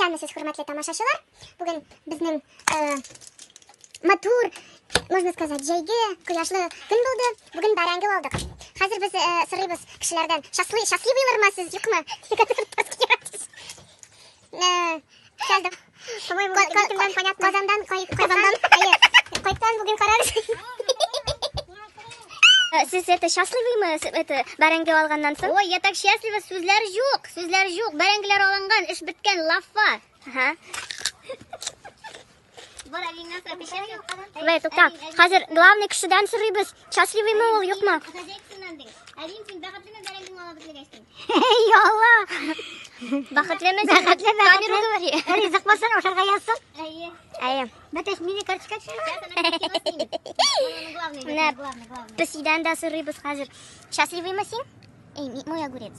Исәнмесез, хөрмәтле тамашачылар. Бүген безнең э, матур, можно сказать, җәйге, кояшлы көн булды. Бүген бәрәңге алдык. Хәзер без э, сорыйбыз кешеләрдән, шаслы, счастливыйлармы сез, юкмы? Э, сейчас, да. По-моему, понятно. Казандан, Казандан, әйе. Кайттан бүген карагыз. Сез это счастливыймы, это бәрәңге алганнан соң? Ой, я так счастлива, сүзләр юк, сүзләр юк. Бәрәңгеләр алынган, эш беткән, лафа. Ага. Бар, әбиңнән сора, ты счастлива? Вәй, тукта. Хәзер главный кешедән сорыйбыз. Счастливыймы ул, юкмы? Хозяйкасыннан ди. Әбием, син бәхетлеме бәрәңгеңне алып бетергәчтең? Ялла. Бәхетлеме? Бәхетле, бәхетле. Камеру говори. Ризык булсын, ашарга язсын. Әйе. Әйе. Бәтәш, мине карточка төшерә. Главный, Менә главный, главный. песидән дә сорыйбыз хәзер. Счастливыймы син? Эй, мой огурец.